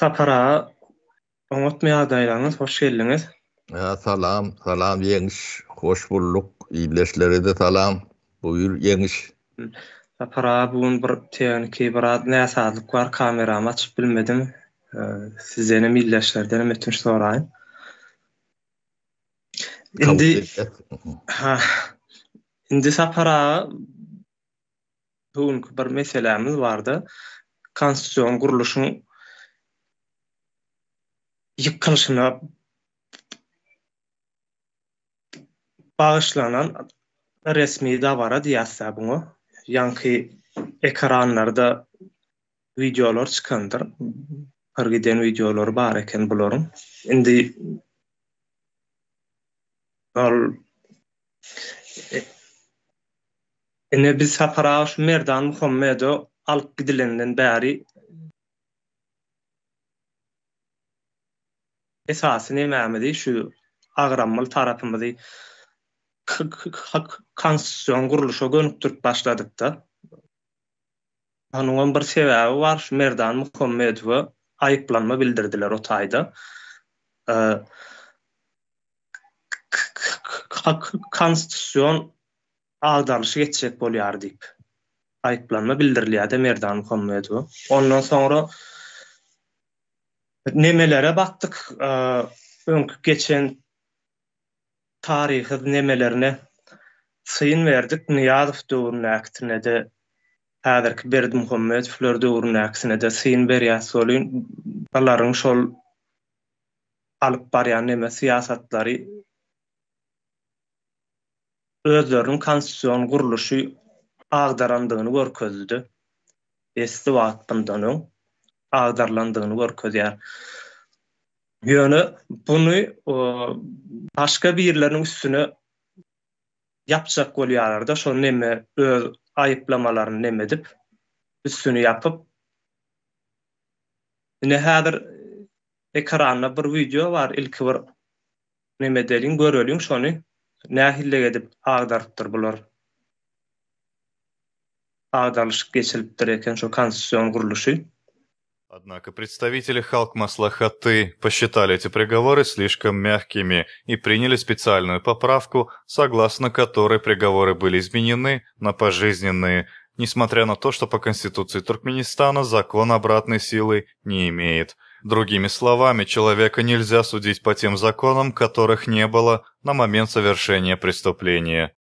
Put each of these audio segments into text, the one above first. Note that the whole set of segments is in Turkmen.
Sapar aga oňatmy ýagdaýlaryňyz hoş geldiňiz. Ýa salam salam Ýeňiş hoş bulduk ildeşlerede salam buýur Ýeňiş. Sapar aga bu gün bir tehniki biraz näsazlyk bar kameramy açyp bilmedim sizdenem ildeşlerdenem ötünç soraýyn. Indi ha indi Sapar aga bu günki bir meselämiz barda konstitusion gurluşyň ýykylyşyna bagyşlanan resmi dabara diýýäs-dä buňa. Ýaňky ekranlarda wideolar çykandyr. Bir giden wideolary bar eken bularyň. Indi ol Ine biz Sapar aga şu Merdan Muhammedow alyp gidilenden bäri esasy nemämizi şu agramly tarapymyzy konstitusion gurluşa gönükdirip başladykda. Onuňam bir sebäbi bar şu Merdan Muhammedowa aýyplanma bildirdiler o taýda. Konstitusion agdarylyşyk etjek bolýar diýip, aýyplanma bildirilýär-de Merdan Muhammedowa. Ondan soňra nemelere bakdyk, öňki geçen taryhy nemelerine syn berdik, Nyýazow döwründäkisine-de, häzirki Berdimuhamedowlar döwründäkisine-de syn berýäs welin, bularyň şol alyp barýan neme syýasatlary özleriniň konstitusion gurluşy agdarandygyny görkezdi. Esli wagt bundan öň agdarylandygyny görkezýär. Ýöne buny başga birleriniň üstüne ýapjak bolýarlar-da, şol neme öz aýyplamalaryny neme edip, üstüni ýapyp. Ine häzir ekranda bir wideo bar, ilki bir Neme edeliň göreliň şony nähillik edip agdarypdyr bular. Agdarylyşyk geçilipdir eken şo konstitusion gurluşy. Однако представители Халк Маслахаты посчитали эти приговоры слишком мягкими и приняли специальную поправку, согласно которой приговоры были изменены на пожизненные, несмотря на то, что по Конституции Туркменистана закон обратной силы не имеет. Другими словами, человека нельзя судить по тем законам, которых не было на момент совершения преступления.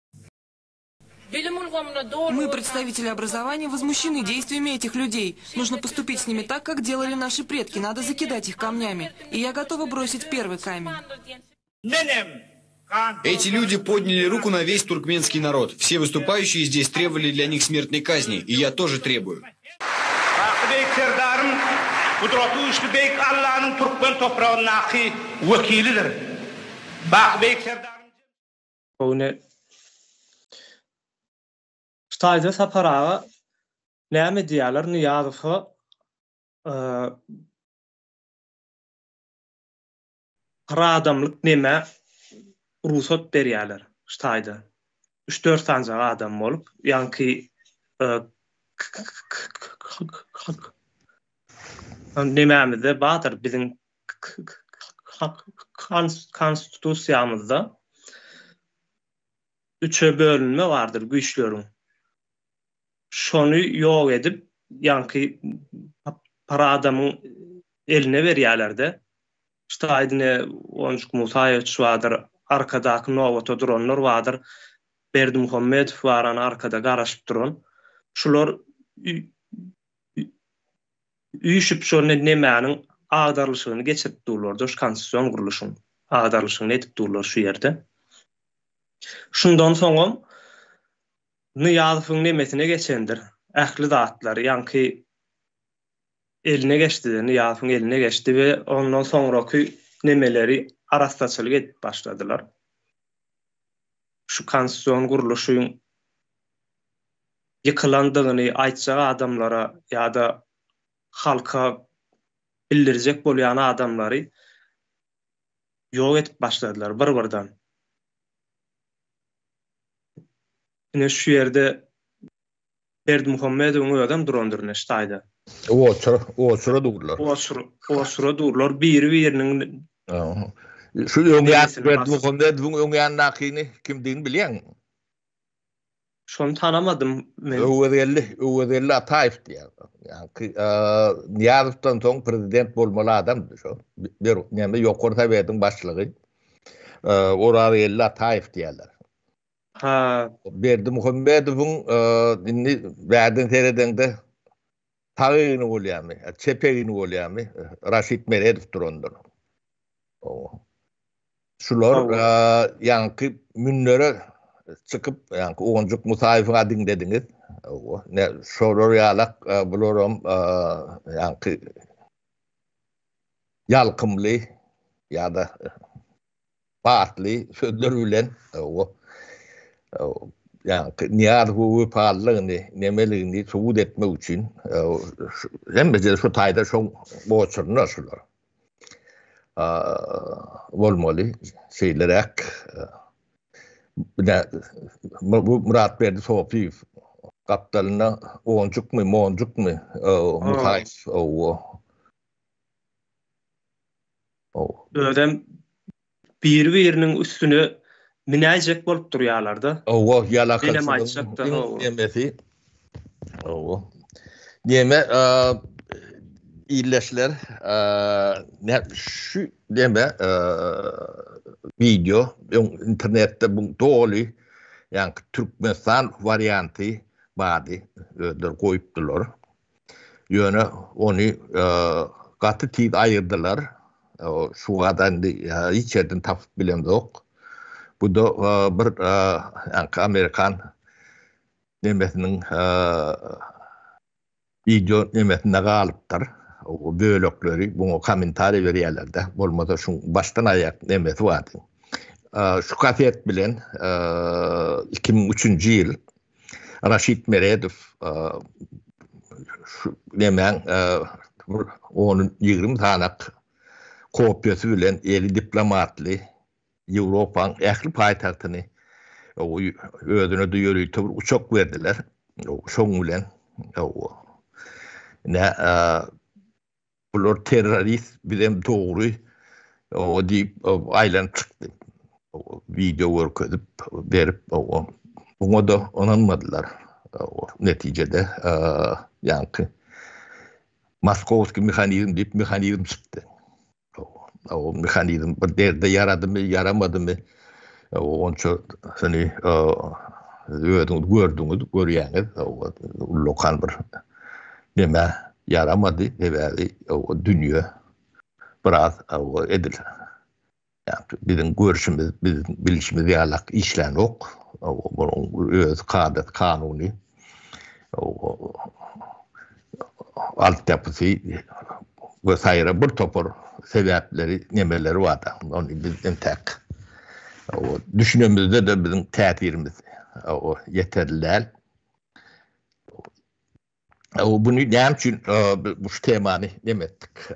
Мы, представители образования, возмущены действиями этих людей. Нужно поступить с ними так, как делали наши предки. Надо закидать их камнями. И я готова бросить первый камень. Эти люди подняли руку на весь туркменский народ. Все выступающие здесь требовали для них смертной казни, и я тоже требую. Baky Beýik Serdarym Gudraty güýçli Beýik Allanyň türkmen topragyndaky wekilidir. Baky Beýik Serdarym Ony Ştaýda Sapar aga näme diýýärler Nyýazowa Bir adamlyk nemä rugsat berýärler şu taýda. Üç-dört sanjak adam bolup, ýaňky nemämizde bardyr biziň konstitusiýamyzda üçe bölünme bardyr güýçleriň. Şony ýok edip, ýaňky bir adamyň eline berýärler-de. Ştaý diňe Onjuk Musaýewiç bardyr, arkadaky nobata duranlar bardyr, Berdimuhamedow bar ana arkada garaşyp duran. Şular üýşüp şol nemäniň agdarylyşygyny geçirip durlar-da, şu konstitusion gurluşyň agdarylyşygyny edip durlar şu ýerde. Şundan soňam Nyýazowyň nemesine geçendir ähli zatlar, ýaňky eline geçdi-de, Nyýazowyň eline geçdi we ondan soňraky nemeleri arassaçylyk edip başladylar. Şu konstitusion gurluşyň ýykylandygyny aýtjak adamlara ýa-da halka bildirjek bolýan adamlary ýok edip başladylar bir-birden. Ine şu ýerde Berdimuhamedowyň özem durandyr ine şu taýda. Oçura, oçura durlar. Oçura, oçura durlar biri-biriniň Şu öň ýan Berdimuhamedowyň öň ýanyndakyny kimdigini bilýäňmi? Şony tanamadym men. Öwezgeldi, Öwezgeldi Ataýew diýýär. Ýaňky Nyýazowdan soň prezident bolmaly adamdy şo. Bir näme Ýokary Sowetiň başlygy. Orazgeldi Ataýew diýýärler. Ha. Berdimuhamedowyň indi bärden seredeňde sag egni bolýarmy, çep egni bolýarmy? Raşid Meredow durandyr. Şular ýaňky münbere çykyp, ýaňky Oňjuk Musaýewiň-a diňlediňiz. Ne, şolar ýalak bularam ýaňky ýalkymly ýa-da batly sözler bilen ýaňky Nyýazowa wepalylygyny, nemeligini subut etmek üçin hemmesi şu taýda şoň goçurynda şular. Bolmaly şeýleräk. Bu Myratberdi Sopyýew gapdalynda Onjukmy, Monjukmy, Musaýew, owo. Özem biri-biriniň üstüne minäýjek bolup durýarlar-da. Hawa, ýalakaçylygyň nemesi. Hawa. Neme, ildeşler, şu neme wideo öň internetde bu doly, ýaňky Türkmenistan warianty bardy, özleri goýupdylar. Ýöne ony gaty tiz aýyrdylar. Şu wada indi hiç ýerden tapyp bilemzok. Bu-da bir ýaňky amerikan nemesiniň wideo nemesinde galypdyr. O bölekleri buňa kommentariý berýärler-de. Bolmasa şuň başdan aýak nemesi bardy. Şu kaset bilen 2003-nji ýyl Raşid Meredow şu nemäň bir on-ýigrimi sanak kopiýasy bilen eli diplomatly Ýewropaň ähli paýtagtyny özüne-de ýörite bir uçak berdiler. Şoň bilen ne Bular terrorist bizem dogry o diýip aýlanyp çykdy. Wideo görkezip berip oňa-da ynanmadylar. Netijede ýaňky Moskowskiý mehanizm diýip mehanizm çykdy. O mehanizm bir derde ýaradymy, ýaramadymy onça seni özüňiz gördüňiz, görýäňiz. Ullakan bir neme ýaramady, sebäbi dünýe biraz edil biziň görşümiz, biziň bilşimiz ýalak işlänok. Munuň öz kadasy, kanuny, altyapysy we saýra bir topar sebäpleri, nemeleri bar. Ony biz entäk düşünemizde-de biziň täsirimiz ýeterli däl. Buny näme üçin bu şu temany neme etdik?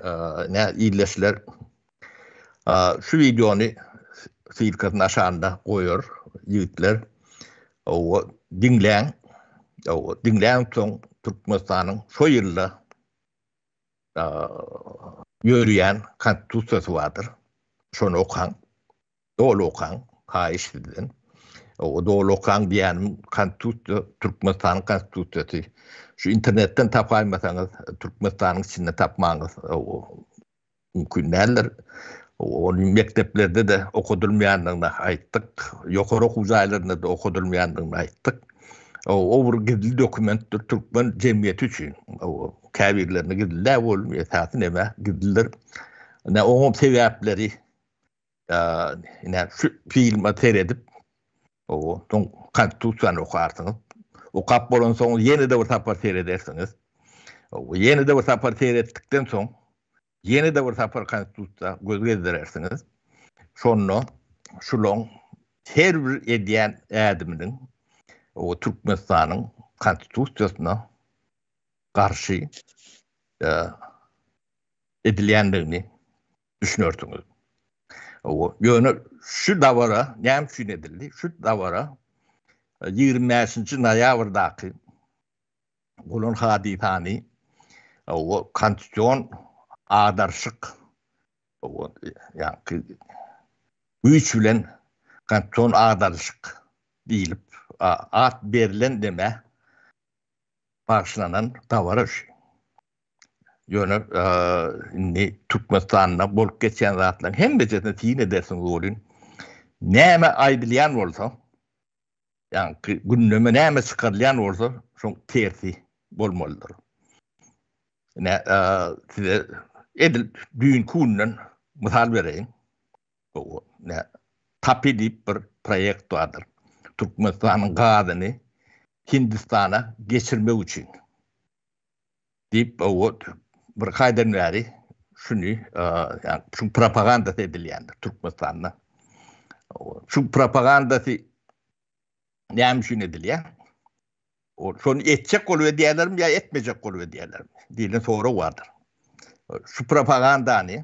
Nä ildeşler şu wideony ssylkasyny aşagynda goýar ýigitler. Owa diňläň. Owa diňläň soň Türkmenistanyň şo ýylda ýörýän konstitusiýasy bardyr. Şony okaň. Doly okaň, haýyş sizden. O doly okaň diýýänim konstitusiýa, Türkmenistanyň konstitusiýasy. Şu internetden tapaýmasaňyz, Türkmenistanyň içinde tapmaňyz mümkin däldir. Ony mekdeplerde-de okadylmaýandygyny aýtdyk. Ýokary okuw jaýlarynda-da okadylmaýandygyny aýtdyk. O bir gizli dokumentdir türkmen jemgyýeti üçin. Käbirlerine gizli däl bolum, esasy näme gizlidir. Ine oňam sebäpleri Ine şu filme seredip, o soň konstitusiýany okarsyňyz. Okap bolansoň ýene-de bir sapar seredersiňiz. Ýene-de bir sapar seretdikden soň ýene-de bir sapar konstitusiýa göz gezdirersiňiz. Şonda şulaň her bir edýän ädiminiň o Türkmenistanyň konstitusiýasyna garşy edilýändigini düşünersiňiz. Ýöne şu dabara näme üçin edildi? Şu dabara 25-nji noýabrdaky bolan hadysany. O konstitusion agdaryşyk ýaňky güýç bilen konstitusion agdaryşyk diýlip at berlen deme bagyşlanan dabara şu. Ýöne indi Türkmenistanda bolup geçýän zatlaryň hemmejesine syn edersiňiz welin, näme aýdylýan bolsa, ýaňky gündeme näme çykarylýan bolsa, şoň tersi bolmalydyr. Ine, size edil düýnki günden mysal bereýin. Ne TAPI diýip bir proýekt bardyr. Türkmenistanyň gazyny Hindistana geçirmek üçin. Diýip, o bir haýdan bäri şuny, ýagny şu propagandasy edilýändir Türkmenistanda. Şu propagandasy näme üçin edilýär? O şony etjek bolup edýärlermi ýa etmejek bolup edýärlermi diýlen sorag bardyr. Şu propagandany,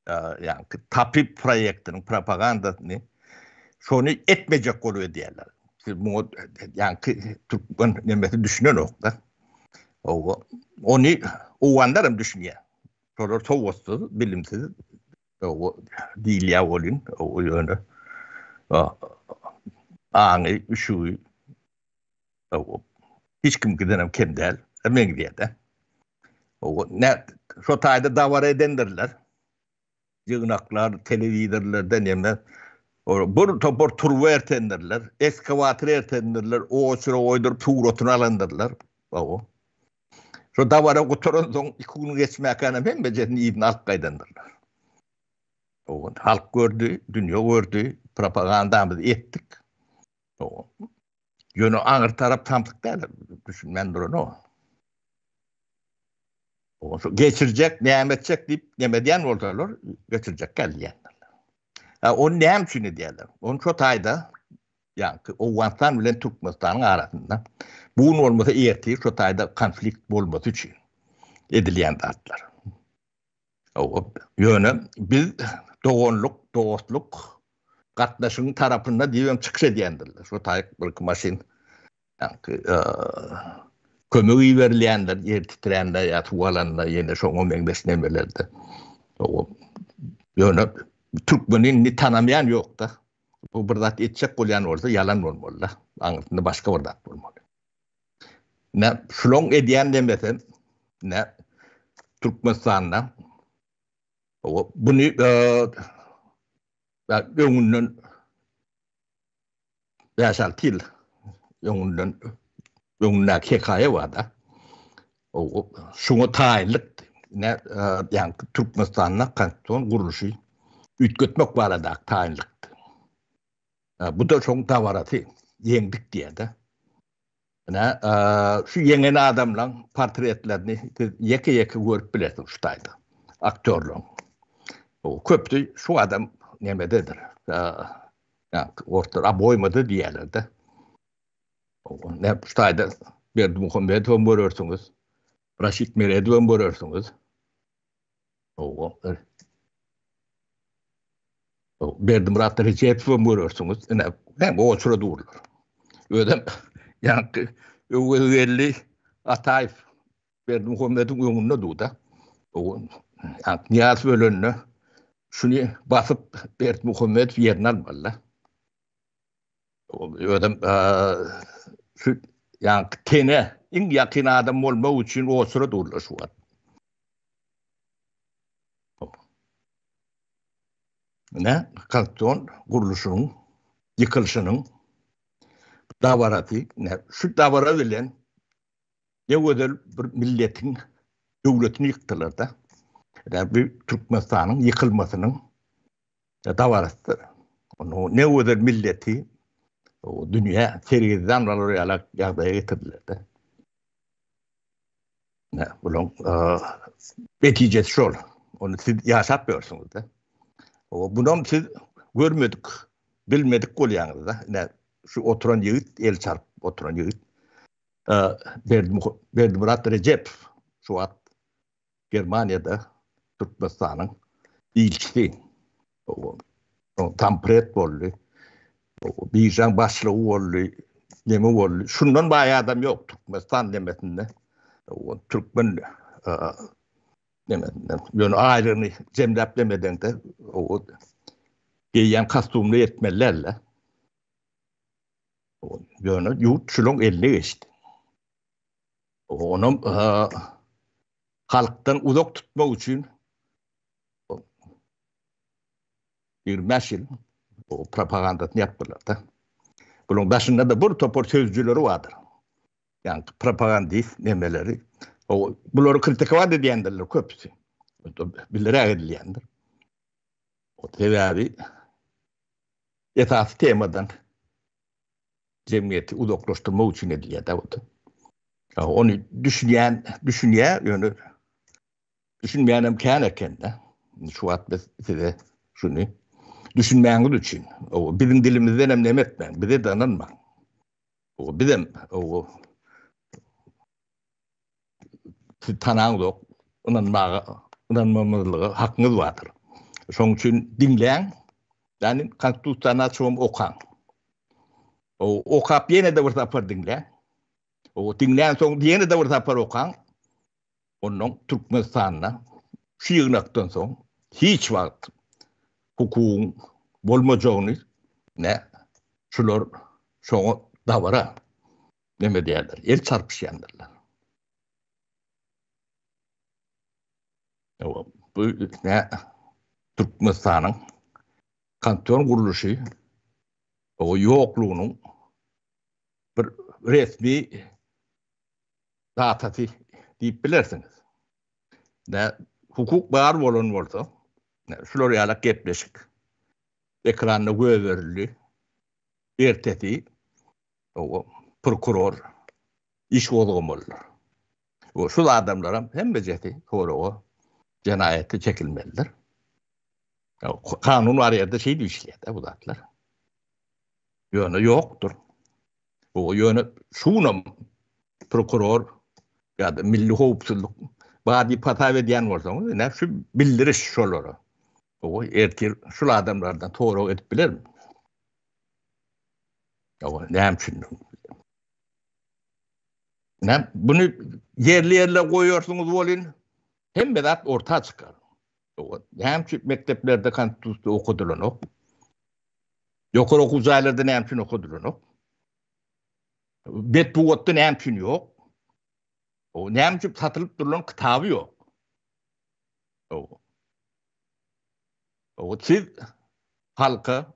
ýagny TAPI proýektiniň propagandasyny şony etmejek bolup edýärler. Siz muňa ýagny türkmen nemesi düşünenok-da. Owa, ony owganlar hem düşünýär. Şolar sowatsyz, bilimsiz diýilýär welin, ýöne aňy, üşügi hiç kimkiden hem kem däl, meňzeýär-de. Ne, şo taýda dabara edendirler. Ýygnaklar, telewizorlarda neme, bir topar turba ertendirler, ekskawator ertendirler, oçura goýduryp suratyny alandyrlar. Şo dabara gutaransoň iki gün geçmäkänem hemmejesini yzyna alyp gaýdandyrlar. Halk gördi, dünýe gördi, propagandamyzy etdik. Ýöne aňyr tarap samsyk däl, düşünmän duranok. Şu geçirjek, näme etjek diýip, näme edýän bolsalar, geçirjek gelýändirler. Ha, ony näme üçin edýärler? Ony şo taýda, ýagny Owganystan bilen Türkmenistanyň arasynda bu gün bolmasa ertir şo taýda konflikt bolmasy üçin edilýän zatlar. Ýöne biz doganlyk, dostluk gatnaşygyň tarapynda diýibem çykyş edýändirler. Şo taýyk birki maşyn ýaňky kömek iberilýändir, ýer titrände ýa suw alanda ýene şoňa meňzeş nemelerde. Ýöne türkmeni indi tanamaýan ýok-da. Bu bir zat etjek bolýan bolsa ýalan bolmaly-da. Aňyrsynda başga bir zat bolmaly. Ne şulaň edýän demese ne Türkmenistanda buny öňünden 5-6 ýyl öňünden öňündäki hekaýa barda. Şuňa taýynlyk ne ýagny Türkmenistanda konstitusion gurluşy üýtgetmek baradaky taýynlykdy. Bu-da şoň dabarasy, ýeňdik diýýär-de. Ine, şu ýeňen adamlaň portretlerini siz ýeke-ýeke görüp bilersiňiz şu taýda, aktýorlaryň. Köpüsi şu adam nemededir, orta oboýmada diýýärler-de. Şu taýda Berdimuhamedowam görersiňiz, Raşid Meredowam görersiňiz. Berdimyrat Rejepowam görersiňiz. Ine, hem oçura durlar. Özem ýaňky Öwezgeldi Ataýew Berdimuhamedowyň öňünde durda. Nyýazow ölende şuny basyp Berdimuhamedow ýerini almaly-da. Özem şu ýaňky tene iň ýakyn adam bolmak üçin oçura durlar şu wagt. Ine, konstitusion gurluşynyň ýykylyşynyň dabarasy, ine, şu dabara bilen ne gözel bir milletiň döwletini ýykdylar-da. Ine, bu Türkmenistanyň ýykylmasynyň dabarasydyr. Ony ne gözel milleti dünýä sergezdan bolar ýaly ýagdaýa getirdiler-de. Ne, bulaň netijesi şol. Ony siz ýaşap ýörsüňiz-de. O bunam siz görmedik, bilmedik bolýaňyz-da. Ine, şu oturan ýigit, el çarpyp oturan ýigit. Berdimyrat Rejepow şu wagt Germaniýada Türkmenistanyň ilçisi. Tampret boldy. Biržaň başlygy boldy. Neme boldy. Şundan baý adam ýok Türkmenistan nemesinde. Türkmen Nemesinden. Ýöne aýlygyny jemläp demedeňde o geýýän kostumyna ýetmeli däldi. Ýöne ýurt şulaň eline geçdi. Onam halkdan uzak tutmak üçin 25 ýyl o propagandasyny ýapdylar-da. Bularyň daşynda-da bir topar sözcüleri bardyr. Ýagny propagandist nemeleri. O bulary kritikowat edýändirler köpüsi. Bilerek edilýändir. O sebäbi esasy temadan jemgyýeti uzaklaşdyrmak üçin edilýär-de bu. Ony düşünýän, düşünýär, ýöne düşünmeýänem kän eken-de. Şu wagt biz size şuny düşünmäňiz üçin, biziň dilimizden hem neme etmäň, bize-de ynanmaň. Bizem siz tanaňzok, ynanmaga, ynanmamazlyga hakyňyz bardyr. Şonuň üçin diňläň, ýagny Konstitusiýany açybam okaň. Okap ýene-de bir sapar diňläň. Diňlän soň ýene-de bir sapar okaň. Ondan Türkmenistanda şu ýygnakdan soň hiç wagt hukugyň bolmajagyny ne şular şoňa dabara neme diýerler, el çarpyşýandyrlar. Bu ne Türkmenistanyň konstitusion gurluşy o ýoklugynyň bir resmi datasy diýip bilersiňiz. Nä hukuk bar bolan bolsa, şular ýaly gepleşik ekranda göberildi. Ertesi o prokuror iş gozgamalydyr. O şul adamlaram hemmejesi soraga jenaýatda çekilmelidir. Kanun bar ýerde şeýdip işleýär bu zatlar. Ýöne ýokdur. Bu ýöne şunam prokuror ýa-da milli howpsuzlyk bar diýip hasap edýän bolsaňyz, ine şu bildiriş şolara. O ertir şul adamlardan sorag edip bilermi? O näme üçin? Näme bunu ýerli-ýerli goýarsyňyz bolyn, hemme zat orta çykar. O näme üçin mekdeplerde konstitusiýa okadylanok? Ýokary okuw jaýlarda näme üçin okadylanok? Metbugatda näme üçin ýok? O näme üçin satylyp durulan kitaby ýok? O. O siz halka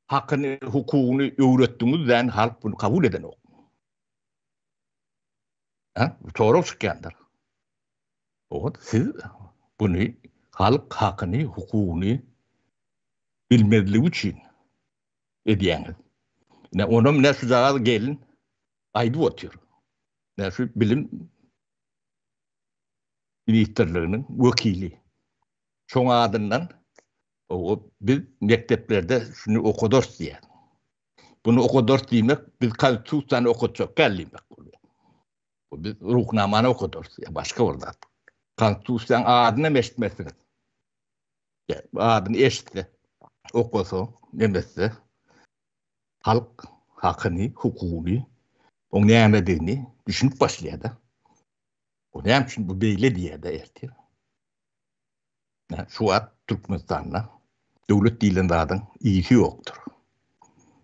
hakyny, hukugyny öwretdiňiz dän halk bunu kabul edenok. Ha, sorag çykýandyr. O siz bunu halk hakyny, hukugyny bilmezligi üçin edýäňiz. Ine onam ine şujagaz gelin aýdyp otyr. Ine şu bilim ministrliginiň wekili. Şoň adyndan o biz mekdeplerde şuny okadarys diýýär. Bunu okadarys diýmek biz konstitusiýany okatjak däl diýmek bolýar. Biz ruhnamany okadarys ýa başga bir zat. Konstitusiýanyň adyny hem eşitmersiňiz. Adyny eşitse, okasa, nemetse halk hakyny, hukugyny, oň nämedigini düşünip başlaýar-da. O näme üçin bu beýle diýýär-de ertir. Şu wagt Türkmenistanda döwlet diýlen zadyň ýiti ýokdur.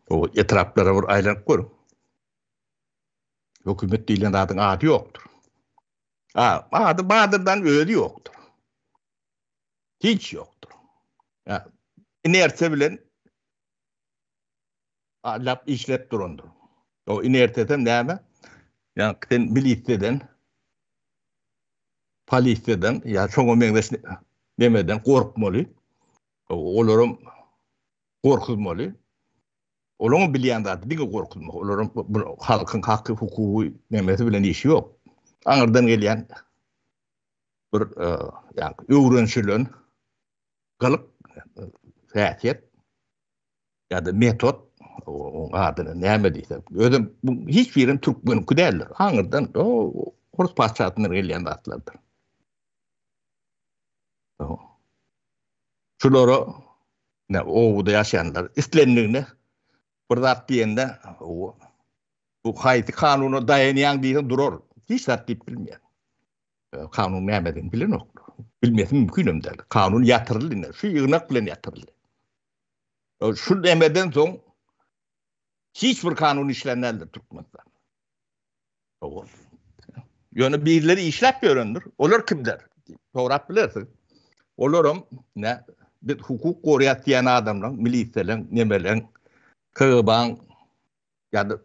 O etraplara bir aýlanyp görüň. Hökümet diýlen zadyň ady ýokdur. A, ady badyrdan özi ýokdur. Hiç ýokdur. Ýa, inersiýa bilen alap işläp durandyr. O inersiýasam näme? Ýa sen milisiýadan, polisiýadan ýa şoňa meňzeş nemeden gorkmaly. Olaram gorkuzmaly. Olaryň bilýän zady diňe gorkuzmak. Olaryň halkyň haky, hukugy nemesi bilen işi ýok. Aňyrdan gelýän bir ýa öwrenşilen gylyk, häsiýet ýa-da metod, oň adyna näme diýsek, özem bu hiç birem türkmeniňki däldir. Aňyrdan orus patyşasyndan gelýän zatlardyr. Şulara ne obada ýaşaýanlar islendigine bir zat diýende bu haýsy kanuna daýanýaň diýseň durar. Hiç zat diýip bilmeýär. Kanun nämedigini bilenoklar. Bilmesi mümkin hem däl. Kanun ýatyryldy ine. Şu ýygnak bilen ýatyryldy. Şu demeden soň hiç bir kanun işlän däldir Türkmenistanda. Hawa. Ýöne birileri işläp ýörendir. Olar kimler? diýip sorap bilersiň. Olaram ne biz hukuk goraýas diýen adamlaryň, milisiýalaryň, nemeleň, KGB-nyň ýa-da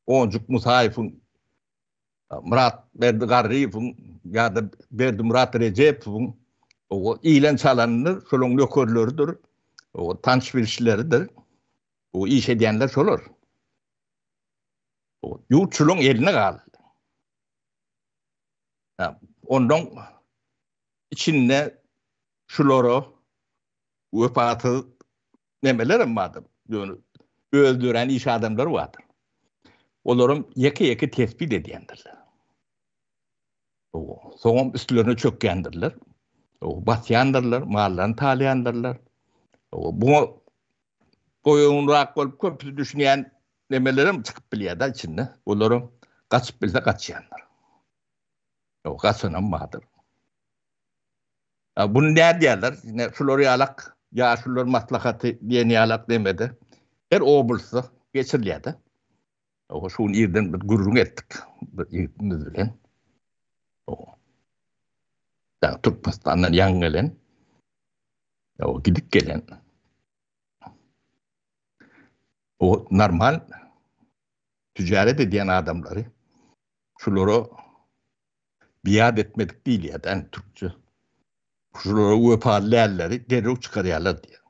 Onjuk Musaýewiň, Myratberdi Garryýewiň ýa-da Berdimyrat Rejepowyň o iýlen çalanydyr, şolaryň nökerleridir, o tanyş-bilişleridir. O iş edýänler şolar. Ýurt şulaň eline galdy. Ondan içinde şulara wepasyz nemeler hem bardyr. Ýöne öz dörän iş adamlary bardyr. Olaram ýeke-ýeke tespit edýändirler. Soňam üstlerine çökýändirler. Basýandyrlar, mallaryny talaýandyrlar. Buňa goýunrak bolup köpüsi düşünýän nemelerem çykyp bilýär-de içinde. Olaram gaçyp bilse gaçýandyr. Ýok, gaçanam bardyr. Bunu nädýärler? Ine, şular ýalak ýaşulular maslahaty diýen ýalak demede her oblastda geçirilýär-de. Oho, şu gün irden bir gürrüň etdik bir ýigitimiz bilen. Oho. Ýa Türkmenistandan ýaňy gelen. Ýa gidip gelen. O normal ticaret edýän adamlary şulara biat etmedik diýilýär yani türkçe. Şulara wepaly dälleri derrew çykarýarlar diýýär.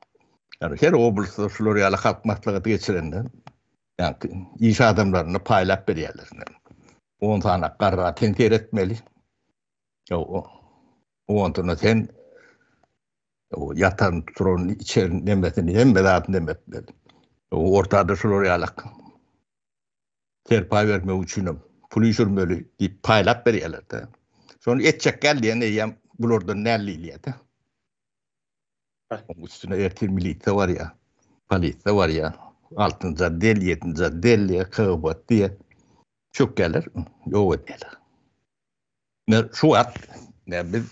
Yani her oblastda şular ýaly halk maslahaty geçirende yani iş adamlaryna paýlap berýärler. 10 sany garra sen seretmeli. O ondan sen O ýatan, turan, içen nemesini, hemme zadyny neme etmeli. O ortada şular ýalak serpaý bermek üçinem pul üýşürmeli diýip paýlap berýärler-de. Şony etjek gel diýen eýýäm bulardan näl diýilýär-de. Onuň üstüne ertir milisiýa barýar, polisiýa barýar, altynjy otdel, ýedinji otdel diýýär, KGB diýýär. Çökýärler, ýok edýärler. Ine şu wagt ine biz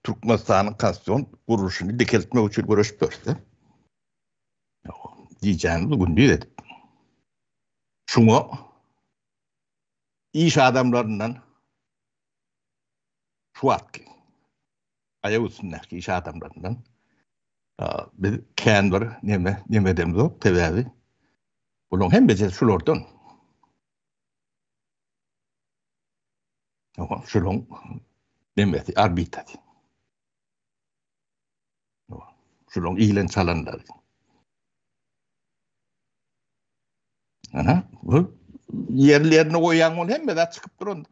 Türkmenistanyň konstitusion gurluşyny dikeltmek üçin göreşip ýörüs-de. Gijäni gündiz edip. Şuňa iş adamlaryndan şu wagtky aýak üstündäki iş adamlaryndan biz kän bir neme neme edemizok, sebäbi bularyň hemmesi şulardan. Şularyň nemesi, orbitasy. Şularyň iýlen çalanlary. Ana, bu ýerlerini goýýan bol hemme zat çykyp duran.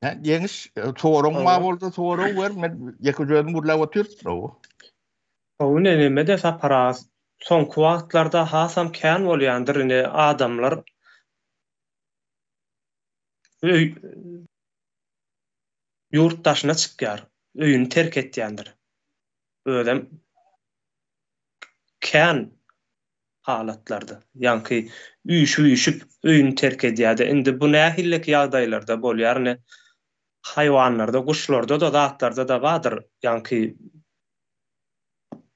Hä, ýeňiş, e, soragyň bar bolsa sorag ber, men ýeke özüm gürläp otyryn. Hawa, ine neme-de Sapar aga, soňky wagtlarda hasam kän bolýandyr ine adamlar öý ýurt daşyna çykýar, öýüni terk etýändir. Özem kän halatlarda, ýaňky üýşüp-üýşüp öýüni terk edýär-de, indi bu nähilleki ýagdaýlarda bolýar, ine haýwanlarda, guşlarda-da, zatlarda-da bardyr, ýaňky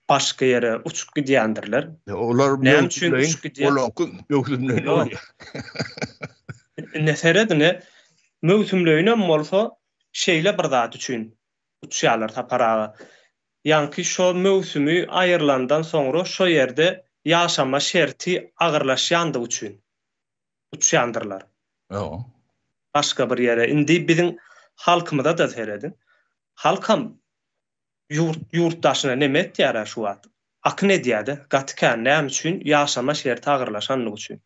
başga ýere uçup gidýändirler. Olar Näme üçin uçup gidýär? Olaňky möwsümleýin bolýar. Indi seret ine, möwsümleýinem bolsa şeýle bir zat üçin uçýarlar Sapar aga. Ýaňky şo möwsümi aýrylandan soňra şo ýerde ýaşama şerti agyrlaşýandygy üçin uçýandyrlar. Başga bir ýere. Indi biziň halkymyza-da serediň. Halkam ýurt ýurt daşyna neme etýär-ä şu wagt? Akyn edýär-de, gaty kän. Näme üçin? Ýaşama şerti agyrlaşanlygy üçin.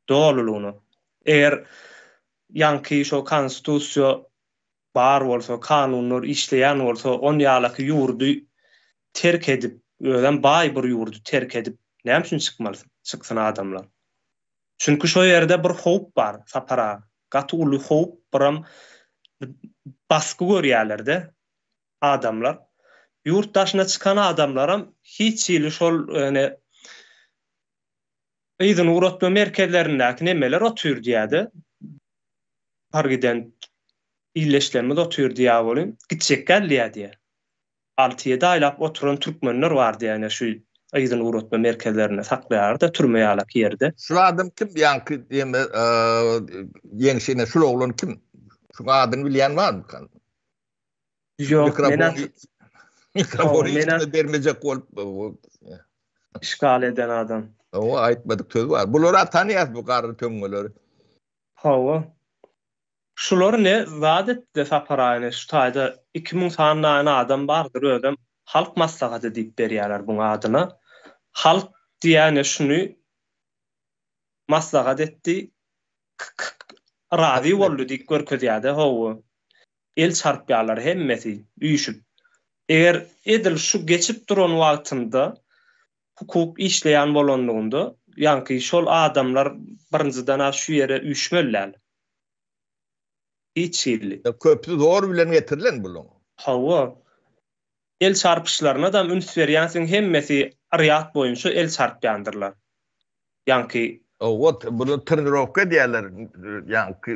Dolulygyna. Eger ýaňky şo konstitusiýa bar bolsa, kanunlar işleýän bolsa, on ýalaky ýurdy terk edip, özem baý bir ýurdy terk edip, näme üçin çykmaly, çyksyn adamlar? Çünki şo ýerde bir howp bar, Sapar aga. Gaty uly howp, biram basgy görýärler-de adamlar. Ýurt daşyna çykan adamlaram hiç hili şol ýöne yzyny ugratma merkezlerindäki nemeler otyr diýýär-de. Par giden illeşlerimiz otyr diýýär welin, gitjek däl diýýär diýýär. Alty-ýedi aýlap oturan türkmenler bar diýýär ine şu yzyny ugratma merkezlerinde saklaýarda türme ýalak ýerde. Şul adam kim ýaňky ýeme ýeňşi ine şul oglan kim? Şuň adyny bilýän barmykan? Ýok, men mikrofony hiç bermejek bolup işgal eden adam. Hawa, aýtmadyk söz bar. Bulary tanýas bu garry töňňeleri. Hawa. Şular ne zat etdi Sapar aga ine şu taýda 2000 sany adam bardyr özem halk maslahaty diýip berýärler buň adyna. Halk diýýäne şuny maslahat etdi razy boldy diýip görkezýärde hawa. El çarpýarlar hemmesi üýşüp. Eger edil şu geçip duran wagtynda hukuk işleýän bolanlygynda, ýaňky şol adamlar birinjiden-ä şu ýere üýşmeli däl. Hiç hili. Köpüsi zor bilen getirilen bulaň. Hawa. El çarpyşlaryna-dam üns berýänsiň hemmesi rýad boýunça el çarpýandyrlar. Ýaňky. Hawa, buny trenirowka edýärler. Ýaňky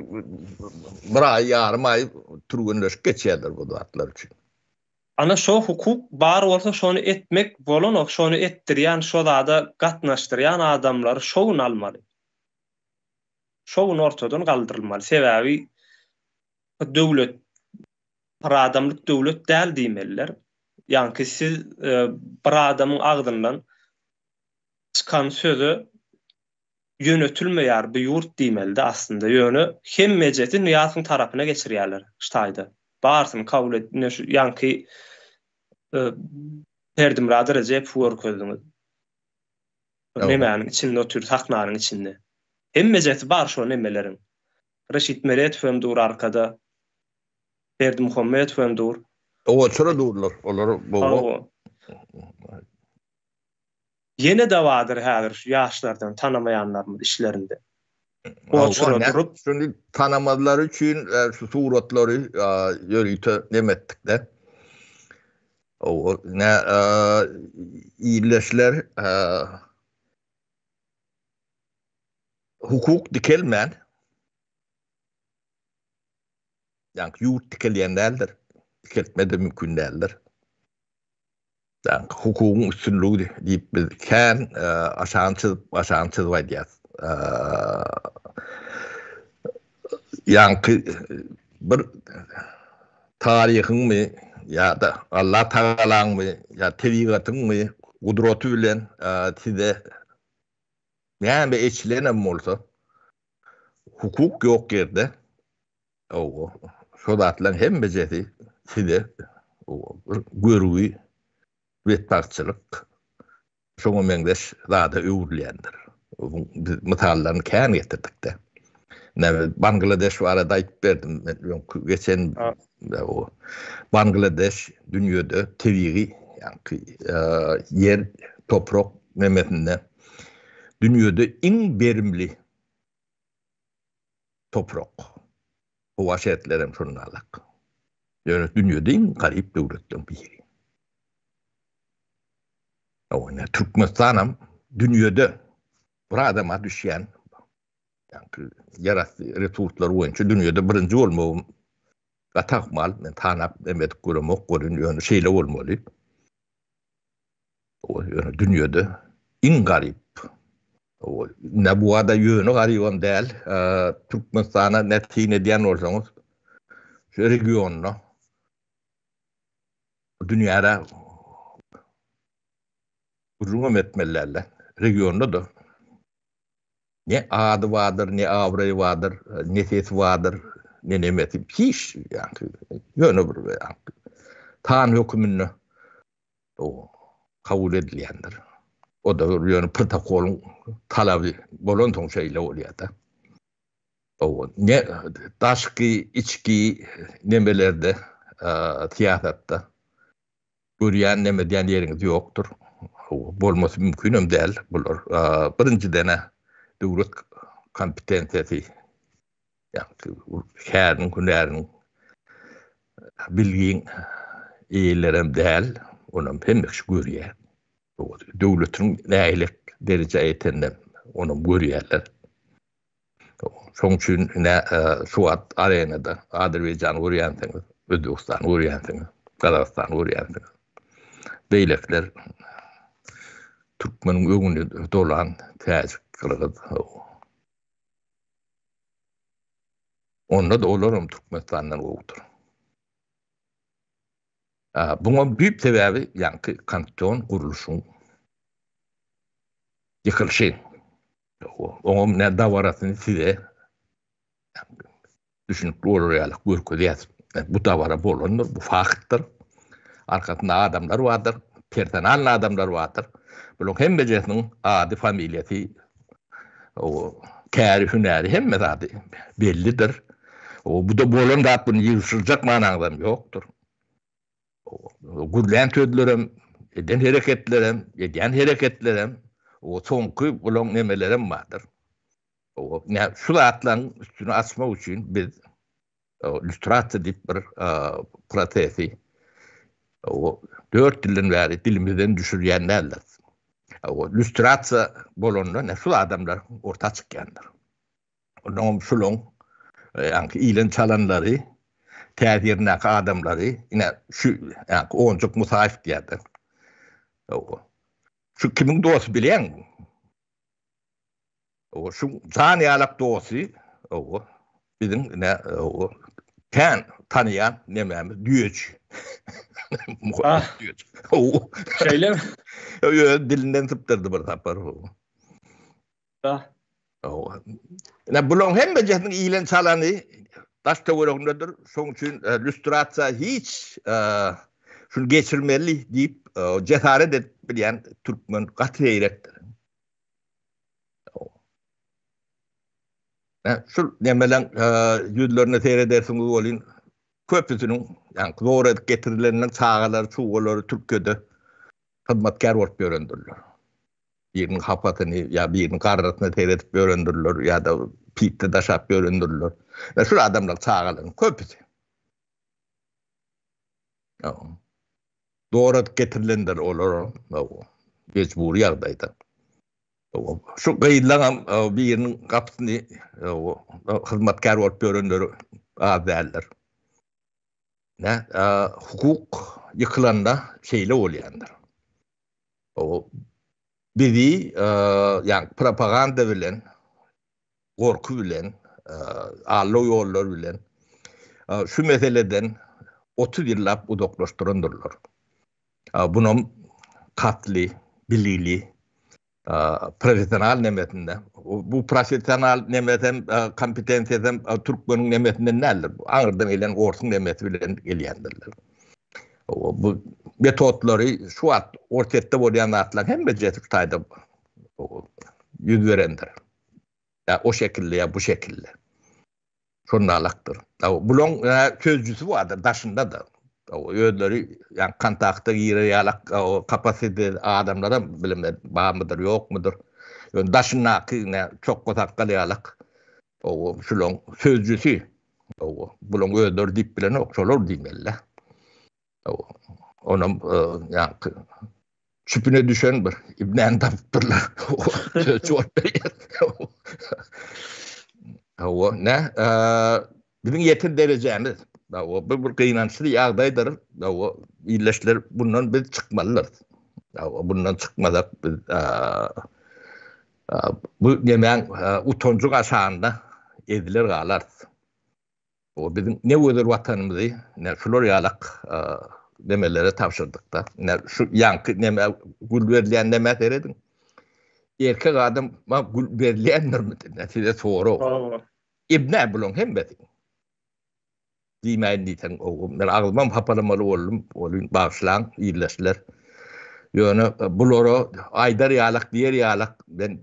bir aý, ýarym aý türgenleşik geçýärler bu zatlar üçin. Ana şo hukuk bar bolsa şony etmek bolanok şony etdirýän şo zada gatnaşdyrýan adamlary şo gün almaly. Şo gün ortadan galdyrylmaly sebäbi döwlet bir adamlyk döwlet däl diýmeliler. Ýaňky siz bir adamyň agzyndan çykan söze ýönetilmeýär bu ýurt diýmelidi aslynda ýöne hemmejesi Nyýazowyň tarapyna geçirýärler şu taýda barysyny kabul et ine şu ýaňky Berdimyrady Rejepowy görkezdiňiz nemäniň içinde otyr sahnanyň içinde hemmejesi bar şo nemeleriň Reşit Meretow hem dur arkada Berdimuhamedow hem dur. Owaçyra durlar olar bu. Ýene-de bardyr häzir şu ýaşlardan tanamaýanlarymyz işlerinde. Oçura durup. Şuny tanamazlary üçin şu suratlary ýörite neme etdik-de. O ne illeşler hukuk dikelmän ýa-ni ýurt dikelýän däldir. Dikeltme-de mümkin däldir. Hukugyň üstünligi diýip biz kän aşagyny çyzyp, aşagyny çyzyp aýdýarys. Ýaňky bir taryhyňmy ýa-da Allah Tagalaňmy ýa tebigatyňmy gudraty bilen size näme eçilenem bolsa hukuk ýok ýerde Hawa, şo zatlaryň hemmejesi size bir görgi, betbagtçylyk, şoňa meňzeş zada öwrülýändir. Biz mysallaryny kän getirdik-de. Näme, Bangladeş barada aýdyp berdim men öňki geçen o Bangladeş dünýede tebigy, ýaňky ýer, toprak nemesinde dünýede iň berimli toprak. Howa şertleri hem şonalak. Ýöne dünýede iň garyp döwletleriň biri. Ýöne Türkmenistan hem dünýede bir adama düşýän ýaňky ýerasty resurslar boýunça dünýede birinji bolmagym gaty ahmal. Men tanap emedik göremok welin ýöne şeýle bolmaly. Ýöne dünýede iň garyp. Ne bu ada ýöne garybam däl. Türkmenistana ne syn edýän bolsaňyz, şu regionda dünýäde gürrüňem etmeli dälde. Regionda-da ne ady bardyr, ne abraýy bardyr, ne sesi bardyr, ne nemesi. Hiç ýöne bir san höküminde O kabul edilýändir. O-da bir ýöne protokolyň talaby bolansoň şeýle bolýar-da. O ne daşky, içki nemelerde, syýasatda görýän neme edýän ýeriňiz ýokdur. Bolmasy mümkinem däl bular. Birinjiden-ä döwlet kompetensiýasy Ýagny käriniň, hünäriniň, bilgiň eýelerem däl, onam hemme kişi görýär. Döwletiniň nähili derejä ýeteninem onam görýärler. Şoň üçin ine şu wagt arenada Azerbaýjany görýänsiňiz, Özbegistany görýänsiňiz, Gazagystany görýänsiňiz. Beýlekiler türkmeniň öňüni dolan täjik, gyrgyz. Onda-da olaram Türkmenistandan gowudyr. Buňa düýp sebäbi ýaňky konstitusion gurluşyň ýykylyşy. Oňam nä dabarasyny size düşünikli bolar ýaly görkezýäs. Bu dabara bolandyr, bu faktdyr. Arkasynda adamlar bardyr, personalny adamlar bardyr. Bularyň hemmejesiniň ady, familiýasy, käri, hünäri hemme zady bellidir. Bu-da bolan zat, buny ýygşyrjak manaňyzam ýokdur. Gürlän sözlerem, eden hereketlerem, edýän hereketlerem, soňky bulaň nemelerem bardyr. Şu zatlaryň üstüni açmak üçin biz lýustrasiýa diýip bir prosesi 4 ýyldan bäri dilimizden düşürýän däldiris. Lýustrasiýa bolanda ne şu adamlar orta çykýandyr. Ondan şulaň ýaňky ilen çalanlary, täsirindäki adamlary ine şu ýaňky Onjuk Musaýew diýýärler. Şu kimiň dosty bilýäňmi? Owa, şu jan ýalak dosty, owa, biziň ine, owa, kän tanaýan nemämiz düýeçi. Ah. Owa. Şeýlemi? Öz dilinden sypdyrdy bir sapar. Ah. Owa. Ine bularyň hemmejesiniň iýlen çalany daş töweregindedir. Şoň üçin lýustrasiýa hiç şuny geçirmeli diýip jesaret edip bilýän türkmen gaty seýrekdir. Şu nemeleň ýüzlerine seredersiňiz welin, köpüsiniň, ýagny zor edip getirilenleriň çagalary, çugalary Türkiýede hyzmatkär bolup ýörendirler. Biriniň hapasyny ýa biriniň garrysyna seredip ýörendirler ýa-da pitde daşap ýörendirler. Şu adamlaryň çagalarynyň köpüsi. Zor edip getirilendir olar mejbury ýagdaýda. Şu gyzlaňam biriniň gapysyny hyzmatkär bolup ýörenleri az däldir. Nä, hukuk ýykylanda şeýle bolýandyr. Bizi ýagny propaganda bilen, gorky bilen, aldaw ýollary bilen şu meseleden 30 ýyllap uzaklaşdyrandyrlar. Bunam katly, bilgili, professional nemesinde. Bu professional nemesem, kompetensiýasam türkmeniň nemesinden däldir. Aňyrdan gelen orsuň nemesi bilen gelýändirler. Bu metodlary şu wagt Orsýetde bolýan zatlaryň hemmejesi şu taýda ýüz berendir. Ýa o şekilde ýa bu şekilde. Şondalakdyr. Bulaň sözcüsi bardyr daşynda-da. Özleri ýa kontakta girer ýalak kapasiteli adamlaram bilemem barmydyr ýokmudyr. Ýöne daşyndaky ne çokga sakgal ýalak şulaň sözcüsi. Bulaň özleri diýip bilenok, şolar diýmeli-dä. Onam ýaňky çüpüne düşen bir ibnäni tapypdyrlar. Sözçi bolup berýär. Hawa, ne? Biziň ýeten derejämiz. Hawa, bu bir gynançly ýagdaýdyr. Hawa, ildeşler bundan biz çykmalydyrys. Hawa, bundan çykmasak biz bu nemäň utanjyň aşagynda eziler galarys. O biziň ne gözel watanymyzy ne şular ýalak nemelere tabşyrdyk-da. Ne şu ýaňky neme gül berilýän nämä serediň. Erkek adam ma gül berilýändirmi? Ne size sorag. Ibne bulaň hemmesi. Diýmäýin diýseň, men agzymam hapalamaly boldum. Ony bagyşlaň, ildeşler. Ýöne bulara aýdar ýalak, diýer ýalak men